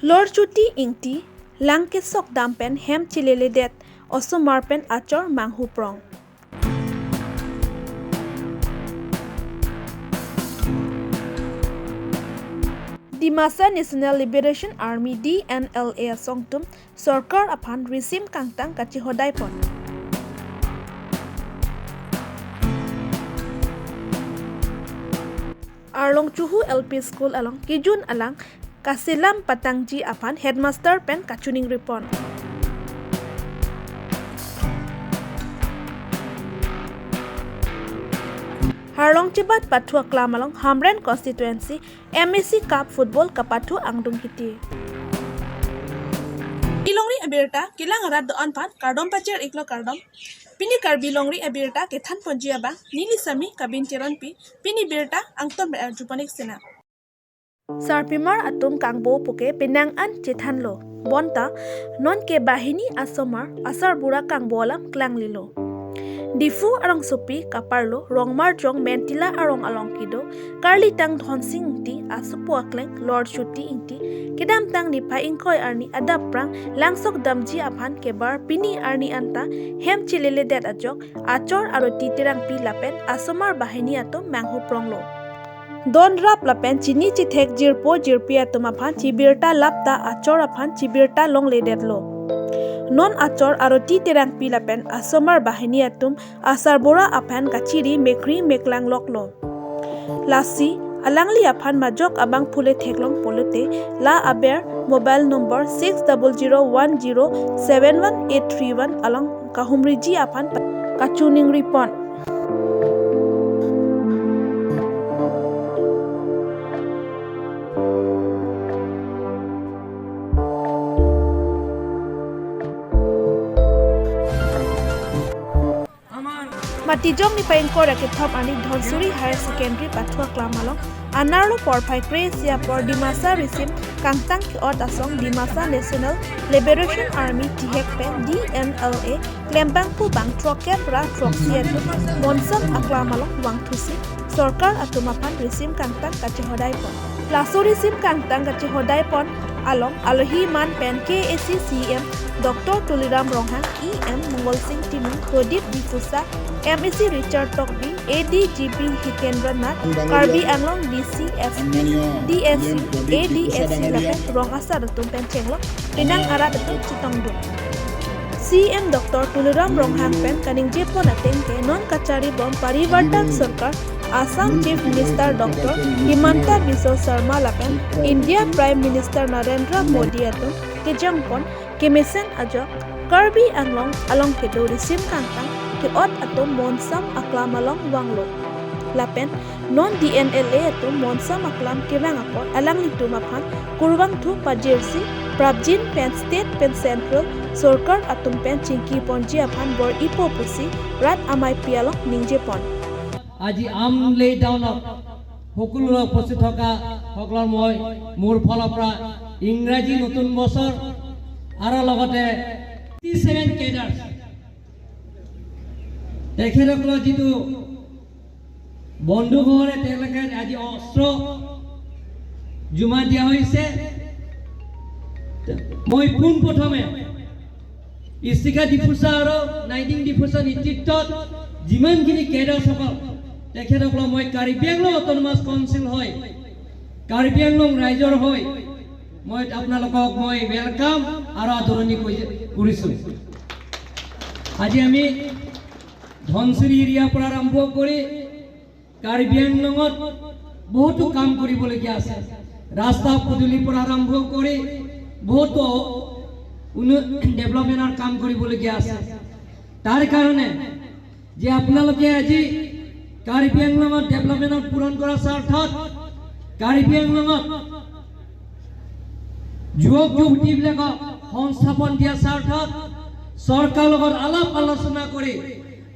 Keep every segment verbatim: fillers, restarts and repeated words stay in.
Lorjyoti Ingti, lang kesok dam pen hem cheleledet, osomar pen achor manghu prong. Dimasa National Liberation Army, D N L A asong atum sorkar aphan risim kangtang kachehodai pon. Arlong Chuhu L P School along kejun alang kaselam patangji aphan headmaster pen kachiningri pon. Harlong Chebat pathu aklam along Hamren constituency M A C Cup football kapathu angdung kiti. Karbi Longri abirta kelang arat do-an aphan kardom pajir iklo kardom. Pini Karbi Longri abirta kethan ponji abang neli Sami Kabin Teronpi, pini birta angton ber arju pon ik sena. Sarpimar atum kangbo puke penang an chethanlo. Bonta non ke banghini asomar asarbura kangbo alam klanglelo. Diphu arongsopi kaparlo Rongmarjong Mentila arong along kedo karlitang Dhonsing Ingti asopo akleng Lorjyoti Ingti kedamtang niphai ingkoi arni adap prang langsok damji aphan kebar pini arni anta hem cheleledet ajok achor aroti terangpi lapen asomar banghini atum manghu pronglo. Don rap lapen chini chethek jirpo jirpi atum aphan chibirta lap ta achor aphan chibirta longledetlo. Non achor aroti terangpi lapen asomar banghini atum asarbura aphan kachiri mekri meklang loklo. Lasi alangli aphan majok abang phule theklong pulote la aber mobile number six double zero one zero seven one eight three one along kahumriji aphan kachiningri pon. Matijong niphai ingkoi ra kethom arni Dhonsiri Higher Secondary pathu aklam along anerlo porphai kre-isi apor Dimasa risim kangtang ke-ot asong Dimasa National Liberation Army tihek pen D N L A klembangpo bang throkkep ra throksi atum monsam aklam along vangthusi sorkar atum aphan risim kangtang kachehodai pon. Laso risim kangtang kachehodai pon along alohi man pen K A A C C E M Doctor Tuliram Ronghang, E M Mongol Sing Timung, Pradip Diphusa, M A C Richard Tokbi, A D G P Hitendra Nath, Karbi Anglong D C S, D S C, A D S C lapen rong asar atum pen chenglok penang arat atum chetongdun. C E M Doctor Tuliram Ronghang pen kaningje pon ateng ke non kachari bom Parivartan Sarkar, Assam Chief Minister Doctor Himanta Biswa Sarma lapen India Prime Minister Narendra Modi atum kejang pon kemesen ajok Karbi Anglong along kedo risim kangtang ke-ot atum monsam aklam along vanglo. Lapen non D N L A atum monsam aklam kevang apot alanglitum aphan kurvangthu pajirsi prapjin pen state pen central sorkar atum pen chingki ponji aphan bor-ipo pusi rat ameipi along ningje pon. আজি আমলেইডাঙত সকলোৰে উপস্থিত থকা সকলৰ মই মোৰ ফালৰ পৰা ইংৰাজী নতুন বছৰ আৰু লগতে ছিক্সটি ছেভেন কেডাৰ্ছ তেখেতসকলৰ যিটো বন্দুকৰে তেওঁলোকে আজি অস্ত্ৰ জমা দিয়া হৈছে। মই পোনপ্ৰথমে ইষ্টিকা ডিফুচা আৰু নাইডিং ডিফুচা নেতৃত্বত যিমানখিনি কেডাৰ্ছসকল, তেখেতসকলক মই কাৰ্বি আংলং অট'নমাছ কাউন্সিল হৈ, কাৰ্বি আংলং ৰাইজৰ হৈ মই আপোনালোকক মই ৱেলকাম আৰু আদৰণি কৰি-, কৰিছোঁ। আজি আমি ধনশিৰি এৰিয়াৰ পৰা আৰম্ভ কৰি কাৰ্বি আংলঙত বহুতো কাম কৰিবলগীয়া আছে। ৰাস্তা পদূলিৰ পৰা আৰম্ভ কৰি বহুতো উন্ন-, ডেভেলপমেণ্টৰ কাম কৰিবলগীয়া আছে। তাৰ কাৰণে যে আপোনালোকে আজি কাৰ্বি আংলঙত ডেভেলপমেণ্টৰ পূৰণ কৰাৰ স্বাৰ্থত, কাৰ্বি আংলঙত যুৱক যুৱতীবিলাকক সংস্থাপন দিয়াৰ স্বাৰ্থত চৰকাৰৰ লগত আলাপ আলোচনা কৰি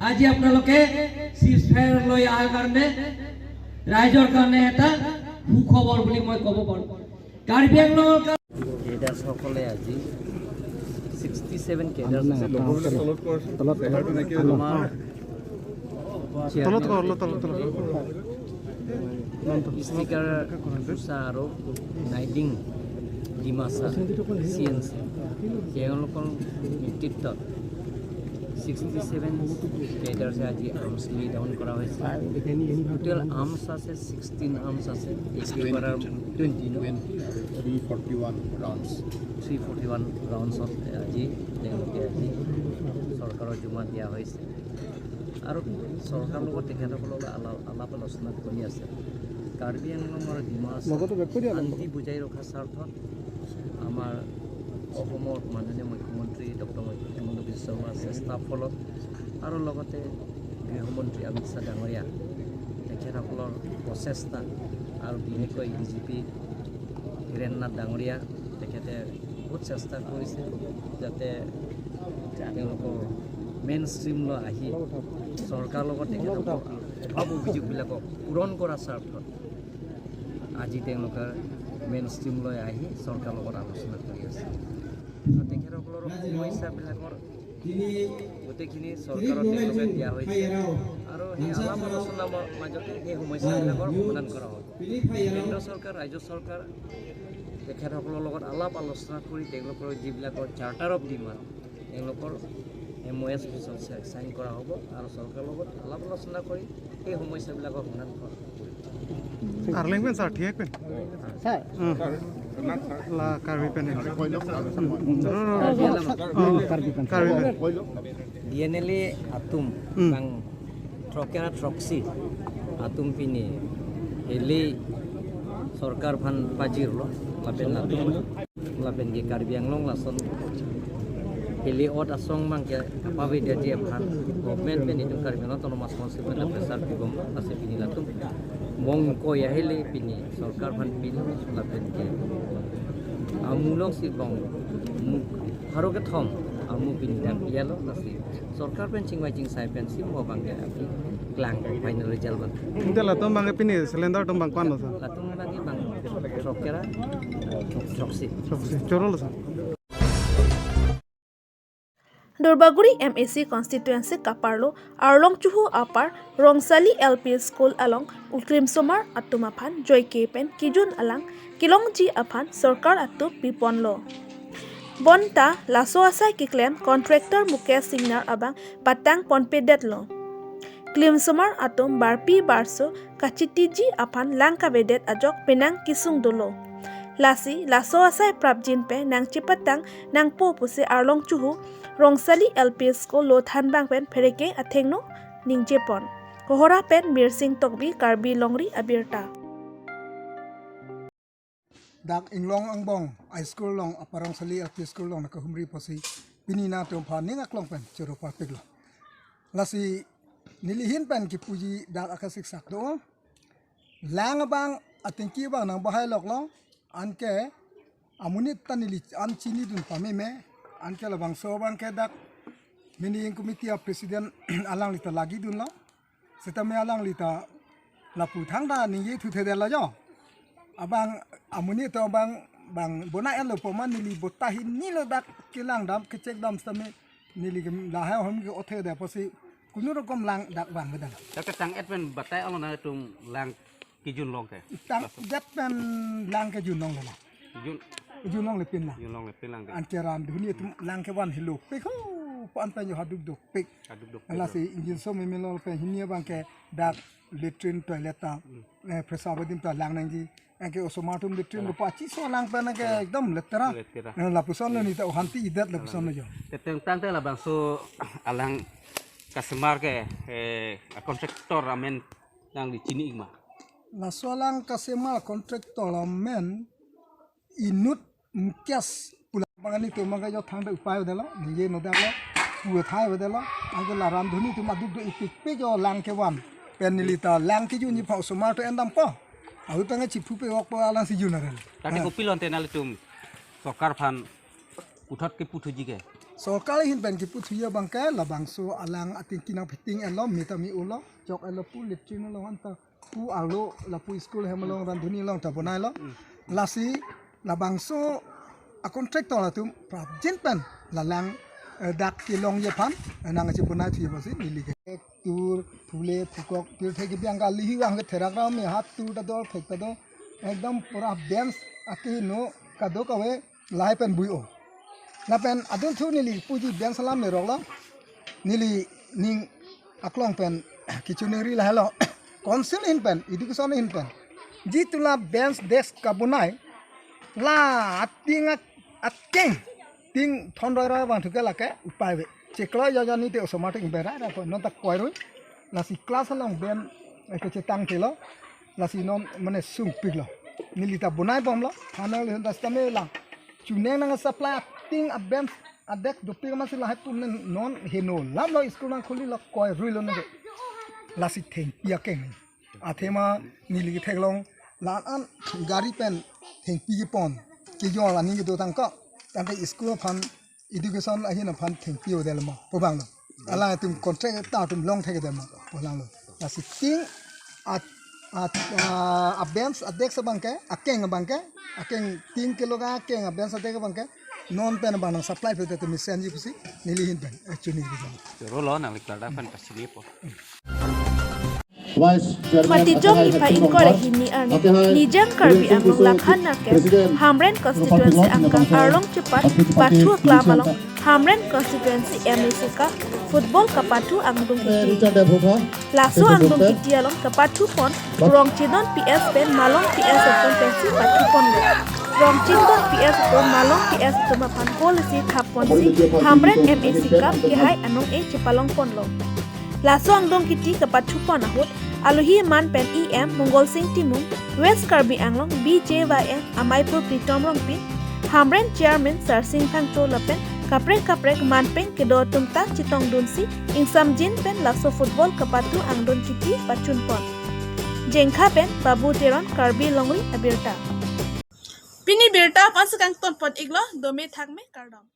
আজি আপোনালোকে চিজ ফায়াৰ লৈ অহাৰ কাৰণে ৰাইজৰ কাৰণে এটা সুখবৰ বুলি মই ক'ব পাৰোঁ। কাৰ্বি আংলঙৰ কা- কেডাৰ্ছসকলে আজি ছিক্সটি ছেভেন কেডাৰ্ছ আছে। আমাৰ তলত, তলত, তলত, তলত। ইষ্টিকা ডিফুচা আৰু নাইডিং ডিমাচা চি এন চি, তেওঁলোকৰ নেতৃত্বত ছিক্সটি ছেভেন কেডাৰ্ছে আজি আৰ্মছ লে ডাউন কৰা হৈছে। টোটেল আৰ্মছ আছে, ছিক্সটিন আৰ্মছ আছে। একেবাৰে টুৱেণ্টি ন? Twenty, three forty-one rounds. Three forty one ৰাউণ্ডছত আজি তেওঁলোকে আজি চৰকাৰৰ জিম্মা দিয়া হৈছে আৰু চৰকাৰৰ লগত তেখেতসকলৰ আলাপ আলাপ আলোচনা কৰি আছে। কাৰ্বি আংলং আৰু ডিমা হাছাও লগতে বেগ কৰি দিয়া শান্তি বজাই ৰখাৰ স্বাৰ্থত আমাৰ অসমৰ মাননীয় মুখ্যমন্ত্ৰী ডক্টৰ হিমন্ত বিশ্ব শৰ্মাৰ চেষ্টাৰ ফলত আৰু লগতে গৃহমন্ত্ৰী অমিত শ্বাহ ডাঙৰীয়া তেখেতসকলৰ প্ৰচেষ্টা আৰু বিশেষকৈ ডি জি পি হীৰেণ নাথ ডাঙৰীয়া তেখেতে বহুত চেষ্টা কৰিছে যাতে তেওঁলোকৰ মেইন ষ্ট্ৰীমলৈ আহি চৰকাৰৰ লগত তেখেতসকলৰ অভাৱ অভিযোগবিলাকক পূৰণ কৰাৰ স্বাৰ্থত আজি তেওঁলোকে মেইন ষ্ট্ৰীমলৈ আহি চৰকাৰৰ লগত আলোচনা কৰি আছে। আৰু তেখেতসকলৰ সমস্যাবিলাকৰ গোটেইখিনি চৰকাৰত তেওঁলোকে দিয়া হৈছে আৰু সেই আলাপ আলোচনাৰ মাজতে সেই সমস্যাবিলাকৰ সমাধান কৰা হ'ব। কেন্দ্ৰ চৰকাৰ, ৰাজ্য চৰকাৰ তেখেতসকলৰ লগত আলাপ আলোচনা কৰি তেওঁলোকৰ যিবিলাকৰ চাৰ্টাৰ অফ ডিমাণ্ড, তেওঁলোকৰ এম অ' এছ পিছত চাইন কৰা হ'ব আৰু চৰকাৰৰ লগত আলাপ আলোচনা কৰি সেই সমস্যাবিলাকৰ সমাধান কৰা হ'ব। Arleng pen sir, thiak pen. Sir. Hmm. La Karbi pen. Hmm. Karbi pen. Karbi pen. D N L A atum Hmm. bang throkera throksi atum pini hili sorkar aphan pajirlo lapen atum lapen ke Karbi Anglong lason hili ot asong abang ke kapavedetji aphan government pen itum Karbi Anglong Autonomous Council pen pressure pibom lasi pini latum mong ko ya hili pini sorkar aphan pini lapen ke amulong si bang mu haro kethom amu pini dam iyalo lasi sorkar pen chingvai chingsai pensi mo abang ke aphi klang final result abang. Ante latum abang pini cylinder atum abang ko-an lo sir? Latum abang ke bang throkera throksi. Throksi. Choro lo sir. Duarbagori M A C constituency kaparlo Arlong Chuhu apar Rongsali L P School along uklimsomar atum aphan joike pen kejun alang kelongji aphan sorkar atum piponlo. Bonta laso asai keklem contractor Mukesh Singnar abang patang ponpedetlo. Klimsomar atum barpi barso kachitiji aphan lang kavedet ajok penang kesung dolo. Lasi laso asai prapjin pen nangchepatang nangpo pusi Arlong Chuhu Rongsali L P School lo thanbang pen phereke athengno ningjepon. Kohora pen Mirsing Tokbi, Karbi Longri Abirta. Dak inglong angbong high school along, Upper Rongsali L P School along nangkahumri apotsi pini nangtum aphan ning aklong pen choro parpiklo. Lasi neli ahin pen kipuji dak akasiksak do. Lang abang atengki abang nangbahailoklo, anke amonit ta neli an chinidun pameme, anke labangso abang ke dak managing committee a president alangli ta lagidunlo. Sitame alangli ta lapu thangta ningje thuthedetlo jo. Abang amonit ta abang bang bonai-etlo pu ma neli bota hinilo dak kelang dam kechek dam sitame neli ke lahai ahom ke othede apotsi kunu rokom lang dak vangvedet. Dak ketang-et pen batai along nangtum lang kejun long ke. Tang det pen lang kejun longle la. Jun Junlongle pinlang. Junlongle pinlang ke. Anke Ramdhuni atum lang kevan helopik ho. Pu-an pen jo haduk dopik. Haduk dopik. Lasi ingjinso memelo pen hini abang ke dak latrine toilet ta, eh, prasab adim ta lang nangji. Anke osomar atum latrine lo pachiso lang pen anke ekdom letera. Letera. Eh, lapuson lo neta ohanti idet lapuson lo jo. Te tangte labangso alang kasemar ke, eh, a contractor amen nangli chini-ik ma? Laso alang kasemar contractor amen inut Mukesh pu abang, nelitum abang ke jo thangta upai avedetlo, ningje nodak lo, pu athai avedetlo, anke la Ramdhuni atum aduk do-ipikpik jo lang kevan. Pen neli ta lang kejunji aphan osomar atum endampo. Ahut abang ke chiphu pe-okpo, alang si jun arel. Tangte kopilo ante nanglitum sorkar aphan puthot kepu thuji ke? Sorkar ahin pen kepu thuji abang ke labangso alang atengki nangpheting-etlo, me ta me-olo, chok-etlo pu latrine along anta pu arlo lapu school hem along Ramdhuni along ta bonailo. Lasi labangso a contractor atum prapjin pen la lang, eh, dak kelongji aphan, eh, nangchebonai thuji apotsi neli ke. Tur phule phukok pirthe kebi angka lihi vang ke therak ram me hat tur ta dor thek ta do. Ekdom pura bench akeheno kadokave lahai pen bui-o. Lapen adunthu neli puji bench alam le rok lo. Neli ning aklong pen kechoningri lahelo. Council ahin pen, education ahin pen, jitu la bench desk kabonai, la ating ak-, akeng, ting thon roi roi abang thuke lake upai ave. Chiklo jojo ni te osomar ting berai ra ko, non ta koirui. Lasi class along bench, eh, kechetang telo. Lasi non mane sungpiklo. Neli ta bonai bomlo. Hana le das tame la. Chuneng nang supply ating a bench, a desk dopik amatsi lahai pum nen non heno lamlo, school nangkhuli lo, koiruilo neke. Lasi thengpi akeng. Athema neli ketheklong la-an gari pen thengpi kepon. Kejor aning kedo tangko. Tangte school aphan, education ahin aphan thengpi odelmo pu abanglo. Alangtum contractor atum long thekdemo pu abanglo. Lasi ting a, a, a, a bench, a desk abangke, akeng abangke, akeng ting keloga akeng a bench a desk abangke non pen abang nang supply pe te mesenji pusi neli ahin pen, eh, choningri. Choro lo nangli klardak pen pasiri po. Matijong niphai ingkoi ra hini arni Nijang Karbi Anglong Lakhan Nakem, Hamren constituency angkang arlong chepat pathu aklam along Hamren constituency M A C cup football kapathu angdeng kiti. Laso angdeng kiti along kapathu pon Rongchindon P S pen Malong P S atum pensi pathu ponlo. Rongchindon P S atum Malong P S atum aphan goal isi thap ponsi Hamren M A C cup kehai anong-e chepalong ponlo. Laso angdeng kiti kapathu pon ahut alohi man pen E M Mongol Sing Timung, West Karbi Anglong B J Y M amaiphu Pritom Rongpi, Hamren Chairman Sarsing Phangcho lapen kaprek kaprek man pen kedo atum ta chetongdunsi ingsamjin pen laso football kapathu angdeng kiti pachun pon. Jengkha pen Babu Teron, Karbi Longri Abirta. Pini birta aphan si kangton pon iklo, dome thakme, kardom.